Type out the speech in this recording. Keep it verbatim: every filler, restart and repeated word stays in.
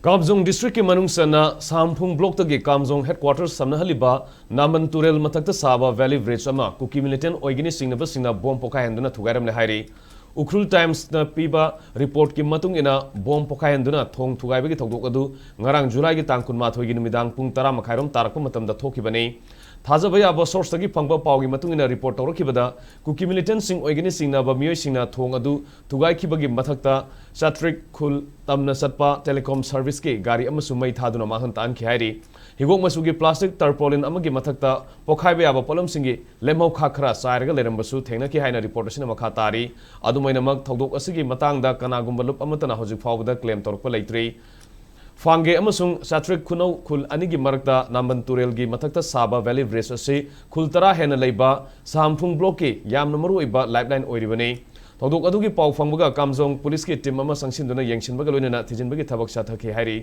ꯀꯥꯝꯖꯣꯡ district ꯀꯤ ꯃꯅꯨꯡ ꯆꯟꯅ ꯁꯥꯝꯐꯨꯡ block ꯇꯒꯤ ꯀꯥꯝꯖꯣꯡ headquarters ꯁꯝꯅꯍꯜꯂꯤꯕ ꯅꯥꯝꯕꯟ ꯇꯨꯔꯦꯜ ꯃꯊꯛꯇ ꯁꯥꯕ valley bridge ꯑꯃ ꯀꯨꯀꯤ militant ꯑꯣꯏꯒꯅꯤ ꯆꯤꯡꯅꯕꯁꯤꯡꯅ bomb ꯄꯣꯈꯥꯏꯍꯟꯗꯨꯅ ꯊꯨꯒꯥꯏꯔꯝꯂꯦ ꯍꯥꯏꯔꯤ꯫ ꯎꯈ꯭ꯔꯨꯜ Times ꯅ ꯄꯤꯕ report ꯀꯤ ꯃꯇꯨꯡ ꯏꯟꯅ, bomb ꯄꯣꯈꯥꯏꯍꯟꯗꯨꯅ ꯊꯣꯡ ꯊꯨꯒꯥꯏꯕꯒꯤ ꯊꯧꯗꯣꯛ ꯑꯗꯨ ꯉꯔꯥꯡ July ꯒꯤ ꯇꯥꯡ ꯀꯨꯟꯃꯥꯊꯣꯏꯒꯤ ꯅꯨꯃꯤꯗꯥꯡ ꯄꯨꯡ ꯇꯔꯥ ꯃꯈꯥꯏꯔꯣꯝ ꯇꯥꯔꯛꯄ ꯃꯇꯝꯗ ꯊꯣꯛꯈꯤꯕꯅꯤ꯫ ꯊꯥꯖꯕ ꯌꯥꯕ source ꯇꯒꯤ ꯐꯪꯕ ꯄꯥꯎꯒꯤ ꯃꯇꯨꯡ ꯏꯟꯅ, report ꯇꯧꯔꯛꯈꯤꯕꯗ, ꯀꯨꯀꯤ militant ꯁꯤꯡ ꯑꯣꯏꯒꯅꯤ ꯆꯤꯡꯅꯕ ꯃꯤꯑꯣꯏꯁꯤꯡꯅ ꯊꯣꯡ ꯑꯗꯨ ꯊꯨꯒꯥꯏꯈꯤꯕꯒꯤ ꯃꯊꯛꯇ ꯆꯥꯇ꯭ꯔꯤꯛ ꯈꯨꯜ ꯇꯝꯅ ꯆꯠꯄ telecom service ꯀꯤ ꯒꯥꯔꯤ ꯑꯃꯁꯨ ꯃꯩ ꯊꯥꯗꯨꯅ ꯃꯥꯡꯍꯟ ꯇꯥꯛꯍꯟꯈꯤ ꯍꯥꯏꯔꯤ꯫ ꯍꯤꯒꯣꯛ ꯃꯆꯨꯒꯤ plastic tarpaulin ꯑꯃꯒꯤ ꯃꯊꯛꯇ ꯄꯣꯈꯥꯏꯕ ꯌꯥꯕ ꯄꯣꯠꯂꯝꯁꯤꯡꯒꯤ ꯂꯦꯝꯍꯧꯈꯥ ꯈꯔ ꯆꯥꯏꯔꯒ ꯂꯩꯔꯝꯕꯁꯨ ꯊꯦꯡꯅꯈꯤ ꯍꯥꯏꯅ report ꯑꯁꯤꯅ ꯃꯈꯥ ꯇꯥꯔꯤ꯫ ꯑꯗꯨꯝ ꯑꯣꯏꯅꯃꯛ, ꯊꯧꯗꯣꯛ ꯑꯁꯤꯒꯤ ꯃꯇꯥꯡꯗ ꯀꯅꯥꯒꯨꯝꯕ ꯂꯨꯞ ꯑꯃꯠꯇꯅ ꯍꯧꯖꯤꯛ ꯐꯥꯎꯕꯗ claim ꯇꯧꯔꯛꯄ ꯂꯩꯇ꯭ꯔꯤ꯫ ꯐꯥꯡꯒꯦ ꯑꯃꯁꯨꯡ ꯆꯥꯇ꯭ꯔꯤꯛ ꯈꯨꯅꯧ ꯈꯨꯜ ꯑꯅꯤꯒꯤ ꯃꯔꯛꯇ ꯅꯥꯝꯕꯟ ꯇꯨꯔꯦꯜꯒꯤ ꯃꯊꯛꯇ ꯁꯥꯕ valley bridge ꯑꯁꯤ ꯈꯨꯜ ꯇꯔꯥ ꯍꯦꯟꯅ ꯂꯩꯕ ꯁꯍꯥꯝꯐꯨꯡ block ꯀꯤ ꯌꯥꯝꯅ ꯃꯔꯨꯑꯣꯏꯕ lifeline ꯑꯣꯏꯔꯤꯕꯅꯤ꯫ ꯊꯧꯗꯣꯛ ꯑꯗꯨꯒꯤ ꯄꯥꯎ ꯐꯪꯕꯒ ꯀꯥꯝꯖꯣꯡ police ꯀꯤ team ꯑꯃ ꯆꯪꯁꯤꯟꯗꯨꯅ ꯌꯦꯡꯁꯤꯟꯕꯒ ꯂꯣꯏꯅꯅ ꯊꯤꯖꯤꯟꯕꯒꯤ ꯊꯕꯛ ꯆꯠꯊꯈꯤ ꯍꯥꯏꯔꯤ꯫